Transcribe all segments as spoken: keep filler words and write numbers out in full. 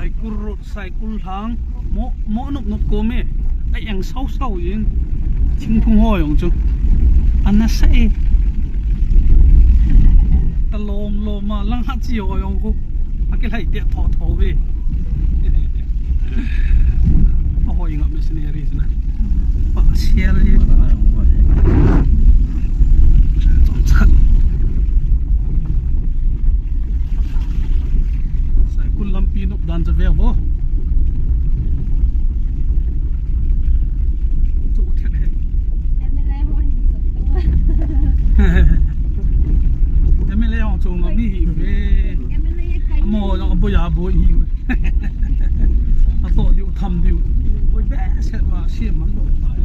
Saikul road, Saikul lhang, mo, mo nop nop kom e. A eng sau sau in. Thingphung ho jong chu. Ana sa e. Ta lom lom a, lang ha chi ho jong khu. A kilhai te tho tho ve. A hoi ngam e scenery chu na. Pa sial e. Chomcha. Saikul lampi nop dan chu ve vo. Chu thei e. M L A hung chu ngam hi ve. Amo jong aboi aboi hi. Atoh diu tham diu. Boi behseh va siam man lou tai.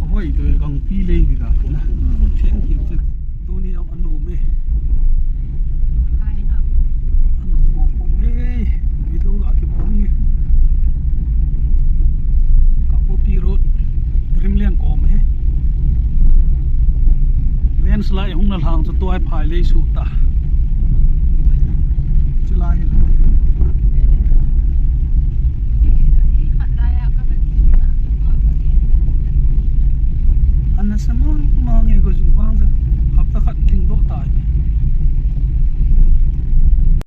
Ahoi, tu gangpi lei ding a na. Thank you. Tuni jong anom e. Anom e. Video la kibol nge. Kangpokpi road, Dreamland kom e. Landslide hung na lhang chu tua hi phai lei suh ta. Chulai hi